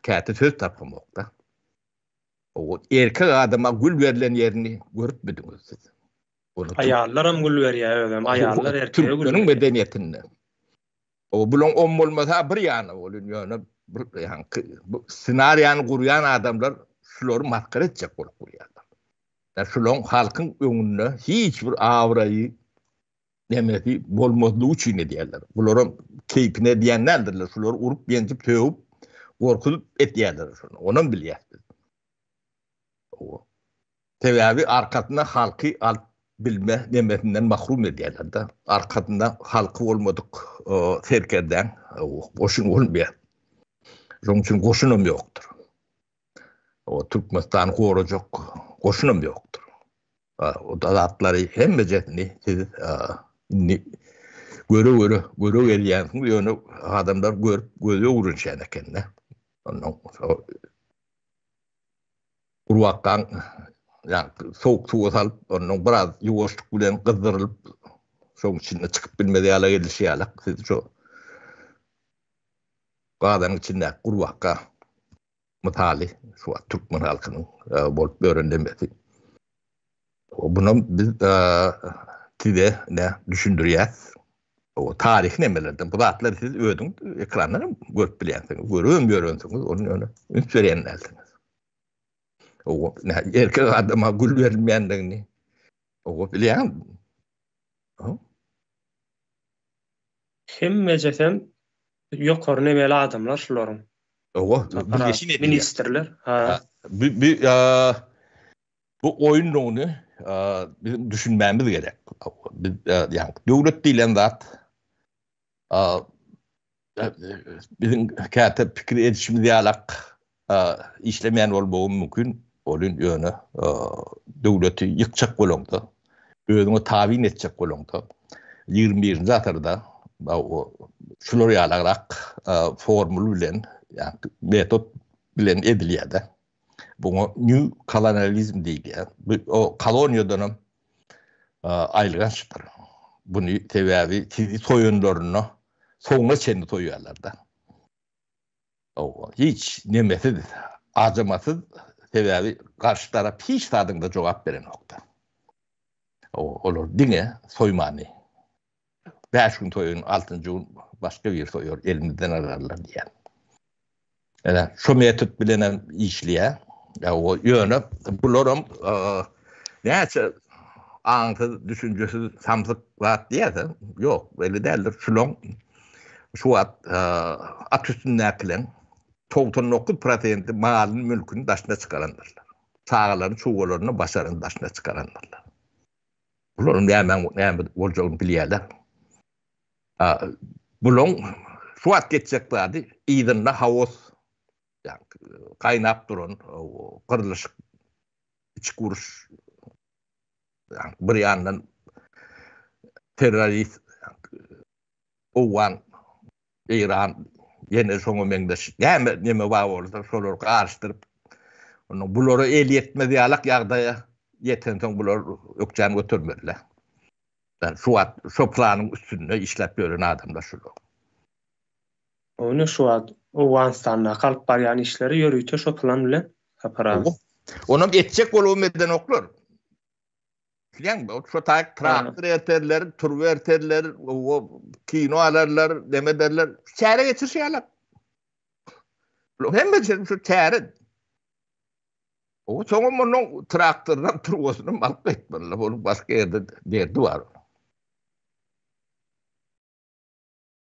käte söz tapamok-da. Erkek adama gül berlen ýerini görüpmidiňiz siz? Aýallaram gül berýär özem, aýallar erkege gül berýär. Türkmeniň medeniýetinde. O bulaň om bolmasa bir ýana bolun ýöne bir ýaňky bu ssenariýany gurýan adamlar şulary masgara etjek bolup gurýarlar. Ýa şulaň halkyň öňünde hiç bir abraýy nemesi bolmazlygy üçin edýärler. Bularam keýpine edýän däldirler. Şulary urup, ýenjip, sögüp, gorkuzyp edýärler şony. Onam bilýäs biz. Sebäbi arkasynda halky alyp bilme nemesinden mahrum edýärler-de. Arkasynda halky bolmadyk serkerdäň goşun bolmaýar. Şonuň üçin goşunam ýokdur. O Türkmenistany gorajak goşunam ýokdur. O zatlary hemmejesini siz indi göre-göre göre gelýänsiňiz, ýöne adamlar görüp gözi öwrenişen eken-de. Ondan Gurbakgaň ýa sowuk suwa salyp, ondan biraz ýuwaşlyk bilen gyzdyrylyp, şoň içinde çykyp bilmez ýaly edilişi ýaly, siz şo gazanyň içindäki gurbakga mysaly şu wagt türkmen halkynyň bolup ýören demesi. Bunam biz size ne düşündirýäs. O taryhy nemelerden bu zatlary siz özüňiz ekrandan hem görüp bilýänsiňiz, görüp hem ýörensiňiz, ony ýöne üns berýän dälsiňiz. O ne erkek adama gül berilmeýändigini o bilýän. Hemmejesem ýokary nemeli adamlar şularyň. Owa, ministrler. Ha. Bu bu Bu oýundygyny biziň düşünmämiz gerek. Biz ýa döwlet diýlen zat biziň käte pikir edişimiz ýalak işlemeýän bolmagy mümkin. Ol ýöne döwleti ýykjak bolaňda, özüňe tabyn etjek bolaňda 21-nji asyrda şular ýalagrak formul bilen, ýa metod bilen edilýär-de. Buňa new kolonializm diýilýär. Bu o koloniýadan hem aýylgançdyr. Buny sebäbi sizi soýanlarynda soňuna çenli soýýarlar-da. Hawa, hiç nemesiz, ajamasyz, sebäbi garşy tarap hiç zadyňda jogap berenokda. Hawa, olar diňe soýmany Bäş gün soýan, altynjy gün başga biri soýar, elimizden alarlar diýýär. Ene, şu metod bilen hem işleýär. Ýa o ýöne bularam näçe aňsyz, düşünjesiz, samsyk zat diýerse, ýok, belli däldir. Şulaň şu wagt at üstündäkileň 99 prosenti malyny, mülküni daşyna çykarandyrlar. Çagalaryny, çugalaryny başaryny daşyna çykarandyrlar. Bularyň näme näme boljagyny bilýärler. Bulaň şu wagt geçjek zady yzynda haos, gaýnap duran gyrlyşyk, içki uruş, bir ýandan terrorist, owgan Eýran ýene şoňa meňzeş näme neme bar bolsa şolary garyşdyryp ondan bulara el ýetmez ýalak ýagdaýa ýetensoň bular ökjäni götermeliler. Yani şu wagt şo planyň üstünde işläp ýören adamlar şular. Ony şu wagt Owganystandaky alyp barýan işleri ýörite şo plan bilen Sapar aga. Onam etjek bolubam edenoklar. Bilýäňmi, şo taýyk traktor erterler, turba erterler, kino alarlar, neme ederler. Çäre geçiriş ýaly. Hemme şey şu çäre. O soňam onuň traktorynam, turbasynam alyp gaýtmalylar. Onuň başga ýerde derdi bar.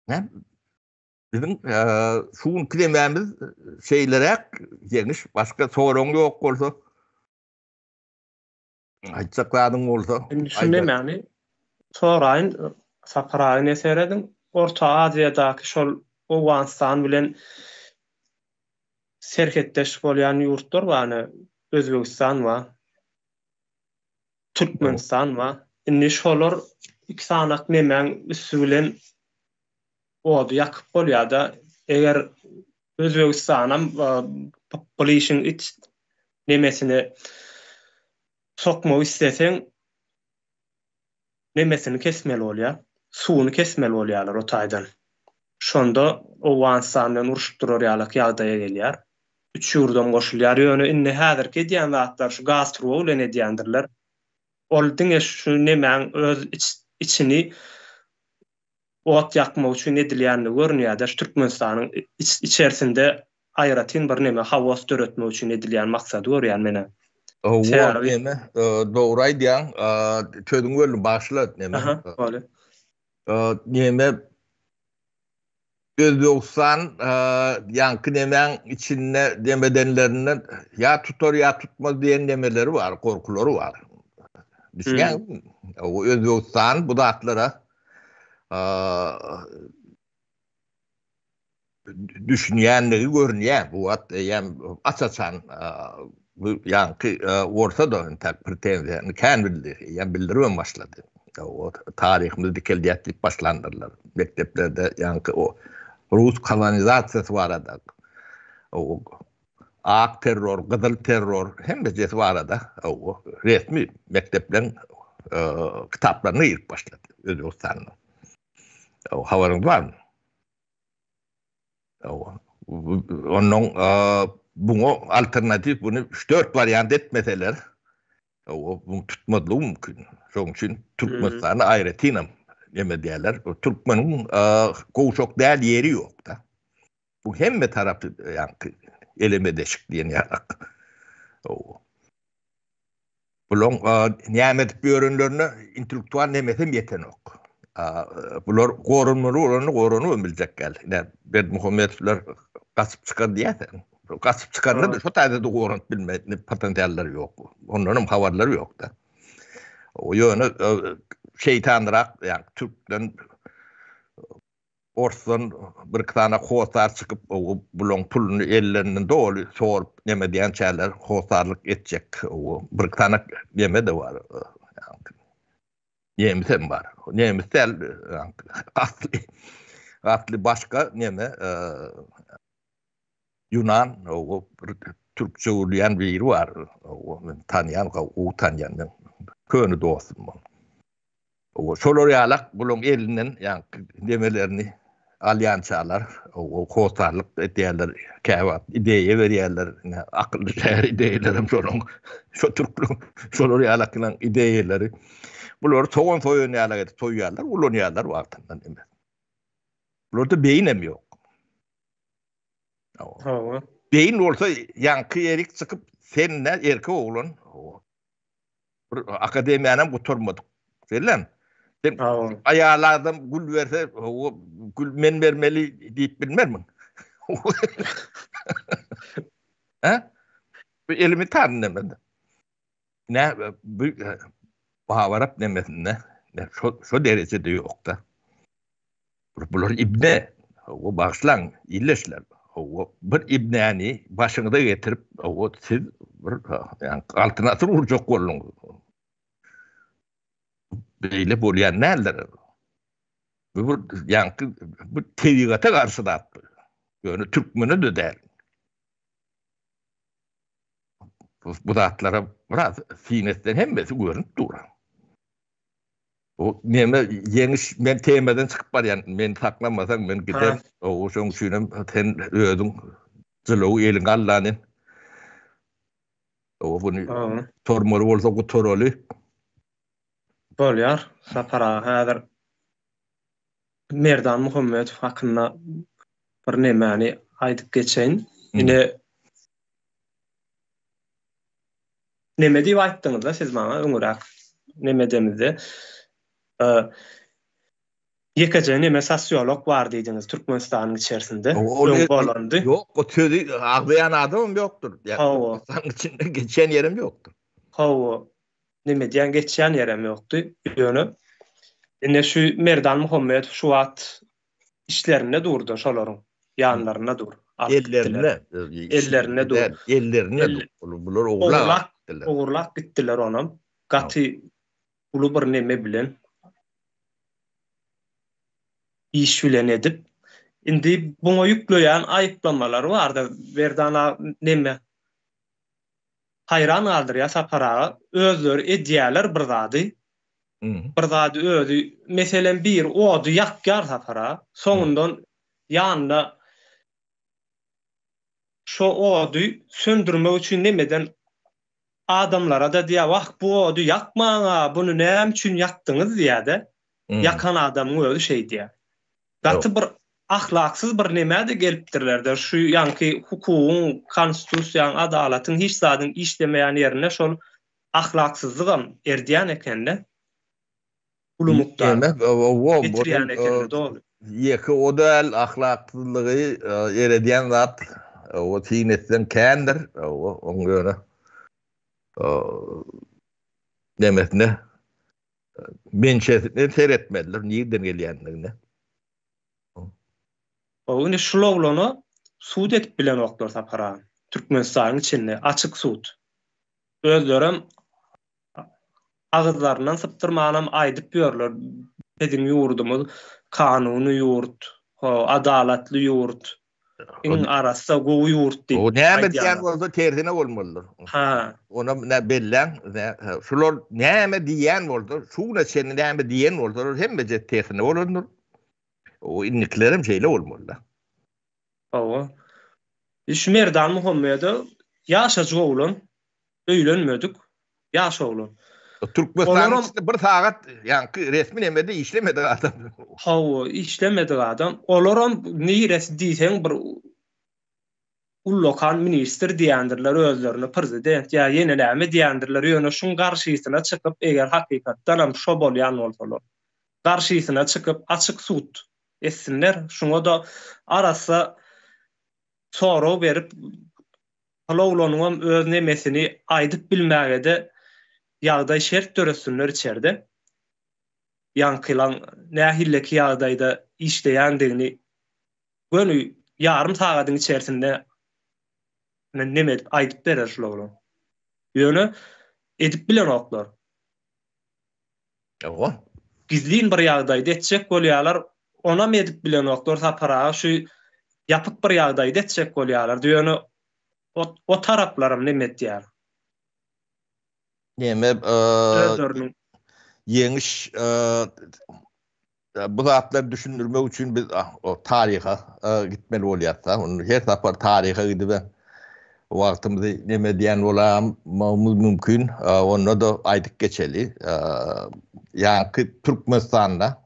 Näme? Biziň şu günki demämiz şeýleräk, ýeňiş, başga soragyň ýok bolsa. Aýtjak zadyň bolsa. Indi şu nemäni soraýyn, Sapar aga ne serediň, Orta Aziýadaky şol Owganystan bilen serhetdeş bolýan ýurtlar bar, ine Özbegistan bar, Türkmenistan bar. Indi şolar iki sanak nemäň üsti bilen ody ýakyp bolýar-da. Eger Özbegistanam bu işiň iç nemesini sokmak isleseň, nemesini kesmeli bolýar, suwuny kesmeli bolýarlar o taýdan. Şonda Owganystan bilen urşup durar ýalak ýagdaýa gelýär. Üç ýurdam goşulýar. Ýöne indi häzirki edýän zatlary şu gaz turba bilen edýändirler. Ol diňe şu nemäň öz içini ot ýakmak üçin edilýänligi görünýär-de, şu Türkmenistanyň içerisinde aýratyn bir neme, haos döretmek üçin edilýän maksady görýän men-ä. Hawa, neme, dogry aýdýaň, sözüňi böldüm, bagyşla, neme. Aha, bolýar. Neme, Özbegistan ýaňky nemäň içinde demedenlerinden ýa tutar ýa tutmaz diýen nemeleri bar, gorkulary bar. Düşünýäňizmi? Özbegistan bu zatlara düşünýänligi görünýär. Bu wagt eýýäm aç-açan bu ýaňky orsa-da entäk pretenziýany kän bildi, eýýäm bildiribem başlady. O taryhymyzy dikeldýäs diýip başlandyrlar. Mekdeplerde ýaňky o rus kolonizasiýasy barada o ak terror, gyzyl terror hemmejesi barada o resmi mekdepleriň kitaplaryna girip başlady Özbegistanda. Habaryňyz barmy? Ondan buňa alternatiw buny 3-4 wariant etmeseler, o buň tutmazlygy mümkin. Şonuň üçin Türkmenistany aýratynam neme diýerler, türkmeniň gowşak däl ýeri ýok-da. Bu hemme tarapy ýaňky eleme deşik diýen ýalak. Bulaň näme edip ýörenlerine intellektual nemesem ýetenok. Bular goranmaly bolany goranybam biljek däl. Ine, Berdimuhamedowlar gaçyp çykar diýýärsen. Gaçyp çykanda-da şo taýda-da goranyp bilme potensiallary ýok. Ondanam habarlary ýok-da. Ýöne şeýtanrak, ýagny türkden Orsdan bir-iki sany hossar çykyp, bulaň puluny ellerinden doly sorup neme diýençäler hossarlyk etjek. Bir-iki sany neme-de bar. Nemisem bar. Nemis däl, asly asly başga neme Ýunan, bir türkçe gürleýän biri bar. Men tanýan, gowy tanýan men. Köne dostum. Şolar ýalak bulaň elinden ýaňky nemelerini alýançalar, hossarlyk edýärler, käwagt ideýa berýärler, ine akylly şäher ideýalarem şolaň, şo türkleriň şolar ýalakylaň ideýalary. Bulary sogan soýan ýalak edip soýýarlar, ulanýarlar wagtynda neme. Bularda beýinem ýok. Hawa. Beýin bolsa ýaňky ýerik çykyp sen nä erkek oglan. Bir akademiýanam gutarmadyk. Sellem. Sen aýal adam gül berse, o gül men bermeli diýip bilmermiň? Ha? Bu elementar neme? Ne bu babarap nemesinde şo şo derejede ýokda. Bular ibne. O bagyşlaň, illeşler. O bir ibnäni başyňyza getirip, o siz bir ýani altyn asyr gurjak bolduňyz. Beýle bolýan däldir. Bu bir ýaňky bu tebigata garşy zat. Ýöne türkmene-de däl. Bu zatlara biraz syn etsen hemmesi görünip dur. O neme ýeňiş men temadan çykyp barýan. Men saklamasaň men gider. O şoň üçinem sen özüň jylawy eliňe al lan. O buny tormaly bolsa gutaraly. Bolýar. Sapar aga häzir Merdan Muhammedow hakynda bir nemäni aýdyp geçeýin. Ine Neme diýip aýtdyňyzda siz maňa öňüräk neme edemizde. Ýekeje neme sosiolog bar diýdiňiz Türkmenistanyň içerisinde. Öň bolandy. Ýok, o sözi agzaýan adamam ýokdur. Hawa. Türkmenistanyň içinde geçýän ýerem ýokdur. Hawa. Neme diýen geçýän ýerem ýokdy. Ýöne ine şu Merdan Muhammedow şu wagt işlerinde durda şolaryň ýanlarynda dur. Ellerinde. Ellerinde dur. Ellerinde dur. Bular ogurlap gitdiler. Ogurlap gitdiler onam. Gaty uly bir neme bilen iş bilen edip. Indi buňa ýükleýän aýyplamalar barda Merdan aga neme haýran galdyrýar Sapar aga. Özleri edýärler bir zady. Bir zady özi, meselem biri ody ýakýar Sapar aga. Soňundan ýanyna şo ody söndürmek üçin nemeden adamlara-da diýýär, wah bu ody ýakmaň-a, buny näme üçin ýakdyňyz diýýär-de. Ýakan adamyň özi şeý diýýär. Gaty bir ahlaksyz bir nemä-de gelipdirler-de, şu ýaňky hukugyň, konstitusiýaň, adalatyň hiç zadyň işlemeýän ýerinde şol ahlaksyzlygam erdýän eken-de. Uly mukdarda. Getirýän eken-de doly. Ýeke o däl, ahlaksyzlygy eredýän zat o syn etseň kändir. Oň ýöne nemesine menşesine seretmelidir, nirden gelýändigine. O indi şul oglana sud edip bilenoklar Sapar aga. Türkmenistanyň içinde açyk sud. Özlerem agyzlaryndan sypdyrmanam aýdyp ýörler, biziň ýurdumyz kanuny ýurt, adalatly ýurt, iň arassa gowy ýurt diýip. O näme diýen bolsa tersine bolmalydyr. Ha. Ona nä belläň, şular näme diýen bolsa, şu güne çenli näme diýen bolsalar hemmesi tersine bolandyr. O indikilerem şeýle bolmaly-da. Hawa. Şu Merdan Muhammedow ýaşajyk oglan, öýlenmedik, ýaş oglan. Türkmenistanyň içinde bir sagat ýaňky resmi nemede işlemedik adam. Hawa, işlemedik adam. Olaram niresi diýseň bir ullakan ministr diýendirler özlerine, prezident ýa ýene näme diýendirler, ýöne şuň garşysyna çykyp, eger hakykatdanam şo bolýan bolsalar, garşysyna çykyp açyk sud etsinler, şuňa-da arassa sorag berip, şol oglanyňam öz nemesini aýdyp bilmäge-de ýagdaý şert döretsinler içerde. Ýaňkylaň nähilleki ýagdaýda işleýändigini göni ýarym sagadyň içerisinde neme edip aýdyp berer şul oglan. Ýöne edip bilenoklar. Hawa. Gizlin bir ýagdaýda etjek bolýarlar, onam edip bilenoklar Sapar aga şu ýapyk bir ýagdaýda etjek bolýarlar. Ýöne o, o taraplaram neme etýär. Neme, özleriniň ýeňiş Bu zatlary düşündirmek üçin biz taryha gitmeli bolýarys. Ony her sapar taryha gidip wagtymyzy neme edýän bolamagymyz mümkin. Onda-da aýdyp geçeli. Ýaňky Türkmenistanda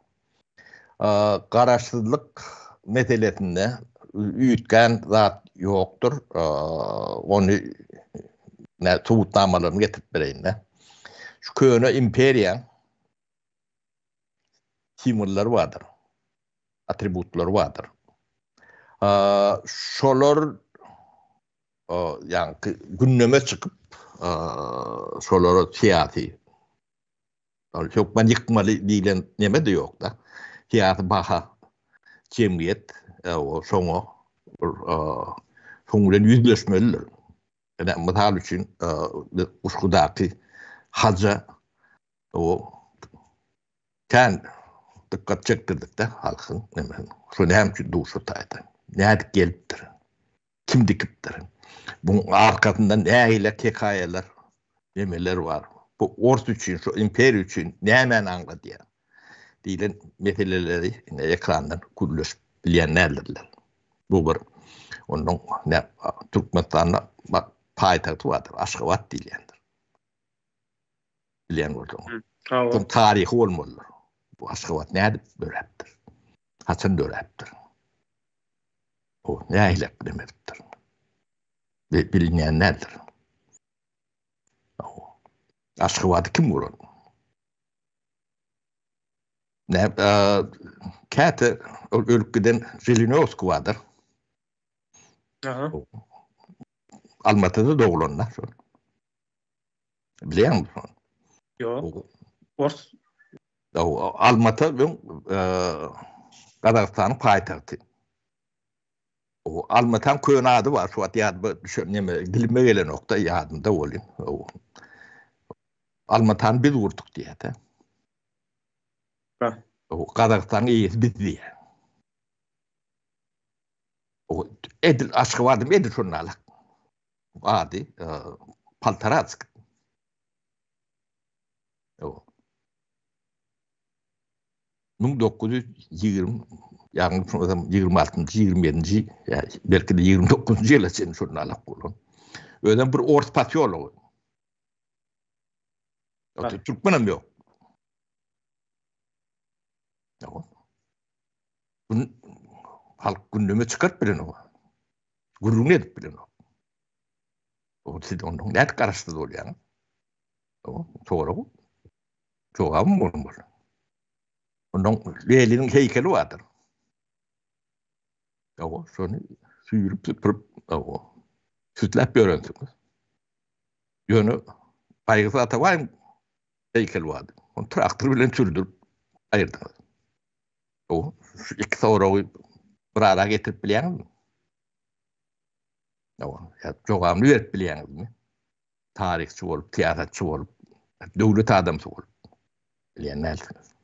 garaşsyzlyk meselesinde üýtgän zat ýokdur. Ony subutnamalaryny getirip bereýin-de. Şu köne imperiýaň simwollary bardyr, atributlary bardyr. Şolar ýaňky gündeme çykyp, şolara syýasy hökman ýykmaly diýlen neme-de ýok-da. Syýasy baha jemgyýet şoňa bir şoň bilen ýüzleşmelidir. Ine, mysal üçin, biz Guşgudaky haja O kän dykgat çekdirdik-de halkyň nemesine. Şu näme üçin duşa taýda? Nädip gelipdir? Kim dikipdir? Buň arkasynda nähili hekaýalar, nemeler bar? Bu ors üçin, şu imperiýa üçin nämäni aňladýar? diýlen meseleleri ine ekrandan gürleşip bilýän däldirler. Bu bir. Ondan ne Türkmenistanda bak paýtagty bardyr, Aşgabat diýilýändir. Bilýän bolsaň. Hawa. Taryhy bolmalydyr. Bu Aşgabat nädip döräpdir? Haçan döräpdir? O nähili neme edipdir? Bilinýän däldir. Aşgabady kim guran? Ne, käte ölüp giden Žilinowskiý bardyr. Aha. Almatyda dogulanda şol. Bilýäňmi şony? Ýok. Ors. Almata öň Gazagystanyň paýtagty. O Almataň köne ady bar, şu wagt ýadyma düşen neme dilime gelenokda ýadymda welin. Almatany biz gurduk diýýär-de. Gazagystanyň eýesi biz diýýär. Edil Aşgabadym edil şonda Ady Poltoratsk. 1920 ýagny şonda 26-njy, 27-nji, belki-de 29-njy ýyla çenli şonda alak bolan. Özem bir ors posýology. Türkmenem ýok. Halk gündeme çykaryp bilenok. Gürrüňini edip bilenok. O siz ondan nädip garaşsyz bolýaňyz? O sorag. Jogabym bolmaly. Ondan Leniniň heýkeli bardyr. Hawa, şony süýrüp süpürip, hawa, sütläp ýörensiňiz. Ýöne Gaýgysyz Atabaýyň heýkeli bardy. Ony traktor bilen sürdürip aýyrdyňyz. Hawa, şu iki soragy bir ara getirip bilýäňizmi? Hawa, ýa jogabyny berip bilýäňizmi? Taryhçy bolup, syýasatçy bolup, döwlet adamsy bolup bilýän dälsiňiz.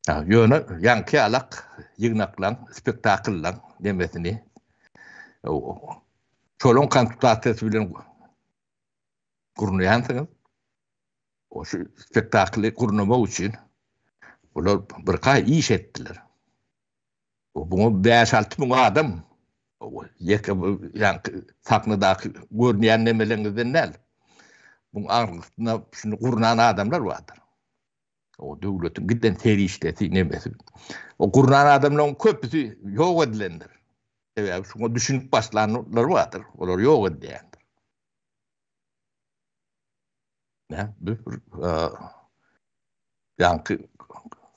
Ýöne ýaňky ýalak ýygnaklaň, spektakllaň nemesini şolaň konsultasiýasy bilen gurnaýansyňyz. O şu spektakly gurnamak üçin bular birkaý iş etdiler. Buňa bäş-alty müň adam ýeke ýaňky sahnadaky görünýän nemeleňizden däl. Buň aňrysynda şuny gurnan adamlar bardyr. O döwletiň giden serişdesi nemesi. O gurnan adamlaryň köpüsi ýok edilendir. Sebäbi şuňa düşünip başlanlar bardyr. Olar ýok edilýändir. Ne? Bu ýaňky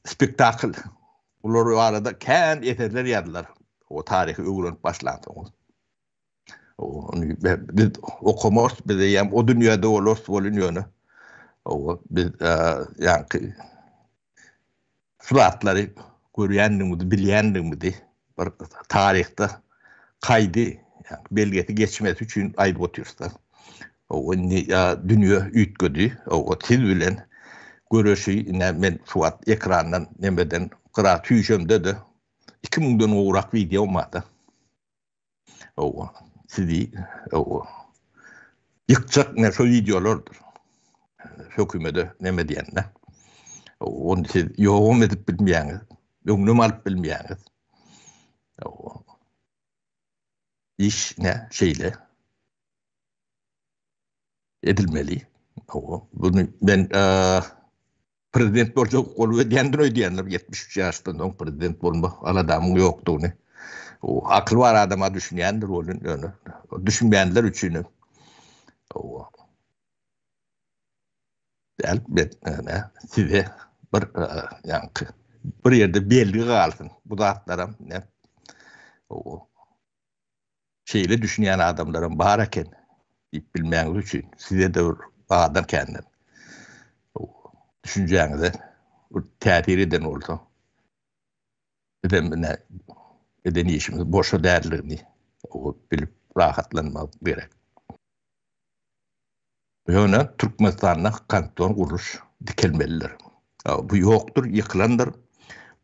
spektakl. Bular barada kän eserler ýazylar. O taryhy öwrenip başlansoňyz. Ony biz okamarys, biz eýýäm o dünýäde bolarys welin ýöne. Owa, biz ýaňky şu zatlary görýändigimizi, bilýändigimizi bir taryhda kaýdy, ýagny belgesi geçmesi üçin aýdyp otyrys-da. Owa, indi dünýe üýtgedi. Owa, siz bilen göreşi ine men şu wagt ekrandan nemeden gyra süýşemde-de 2000-den gowrak wideom bar-da. Owa, sizi owa ýykjak ne şo wideolardyr. Hökümede neme diýende. Ony siz ýogam edip bilmeýäňiz, öňünem alyp bilmeýäňiz. Owa. Iş ne şeýle edilmeli. Owa, bunu men Prezident boljak bolup edýändir öýdýänler 73 ýaşdan soň prezident bolma aladamyň ýokdugyny. O akyl bar adama düşünýändir welin ýöne düşünmeýänler üçin hem o däl ben ne size bir ýaňky bir ýerde belgi galsyn bu zatlaram ne o Şeýle düşünýän adamlaram bar eken diýip bilmäňiz üçin size-de bir adam känden düşünjäňize bir täsir eden bolsa bizem ine eden işimiz boşa däldigini bilip rahatlanmak gerek. Ýöne Türkmenistanda konstitusion gurluş dikelmelidir. Bu ýokdur, ýykylandyr.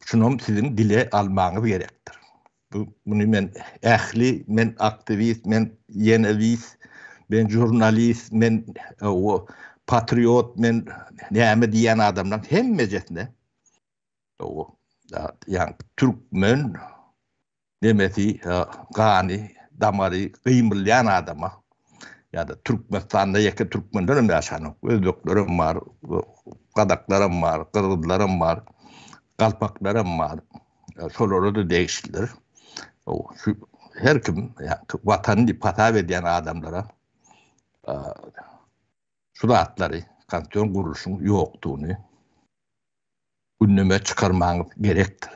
Şunam siziň dile almagyňyz gerekdir. Bu muny men ähli men aktiwist, men ýenewist, men žurnalist, men o patriot, men näme diýýän adamlaryň hemmejesine o ýa türkmen Nemesi, gany, damary gymylýan adama ýa-da Türkmenistanda ýeke türkmenlerem ýaşanok, özbeklerem bar, gazaklaram bar, gyrgyzlaram bar, galpaklaram bar. Şolara-da degişlidir. Şu her kim Watany diýip hasap edýän adamlara şu zatlary, konstitusion gurluşyň ýokdugyny gündeme çykarmagyňyz gerekdir.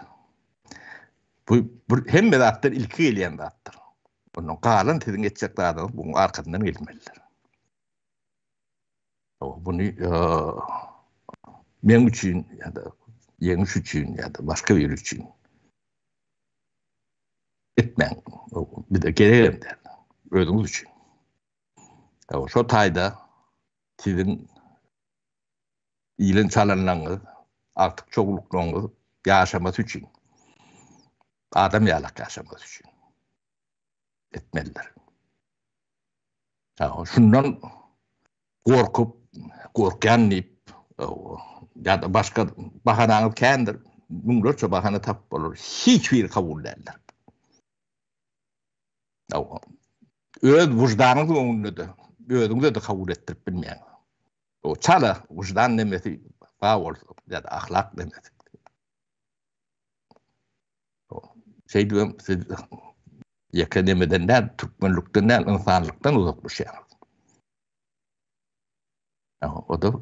Bu bir hemme zatdan ilki gelýän zatdyr. Ondan galan siziň etjek zadyňyz buň arkasyndan gelmelidir. Buny meň üçin ýa-da ýeňiş üçin ýa-da başga biri üçin etmäň. Bize geregem däl. Özüňiz üçin. Şo taýda siziň Ýylan çalanlaryňyz, agtyk çowluklaryňyz ýaşamasy üçin, adam ýalak ýaşamasy üçin etmelidir. Şundan gorkup, gorkýan diýip, ýa-da başga bahanaňyz kändir, müňlerçe bahana tapyp bolar, hiç biri kabul däldir. Öz wyždanyňyzyň öňünde-de, özüňize-de kabul etdirip bilmeýäňiz. O çala wyždan nemesi bar bolsa ýa-da ahlak nemesi. Şeýdibem siz ýeke nemeden däl, türkmenlikden däl, ynsanlykdan uzaklaşýaňyz. O-da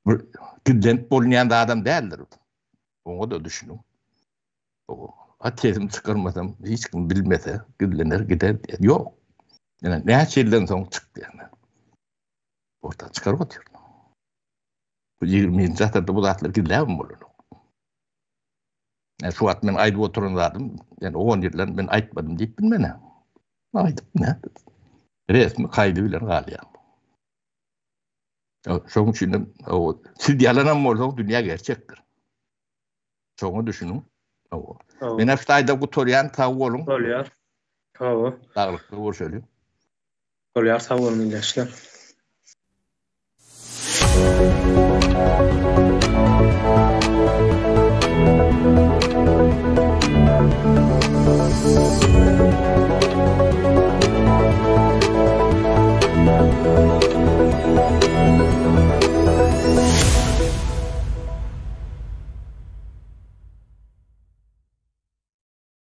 bir gizlenip bolunýan zadam däldir. Oňa-da düşüniň. A sesimi çykarmasam hiç kim bilmese gizlener gider diýýär. Ýok. Ýöne näçe ýyldan soň çykdy ýöne. Orta çykaryp otyr. Bu 20-nji asyrda bu zatlar gizläbem bolanok. Yani şu wagt men aýdyp oturan zadym, yani 10 ýyldan men aýtmadym diýip bilmen. Aýdyp ne? Resmi kaýdy bilen galýar. Şonuň üçin hem siz ýalanam bolsaňyz dünýä gerçekdir. Şoňa düşüniň. Hawa. Men şu taýda gutarýan, sag boluň. Bolýar. Hawa. Saglykda görşeliň. Bolýar, sag boluň ildeşler.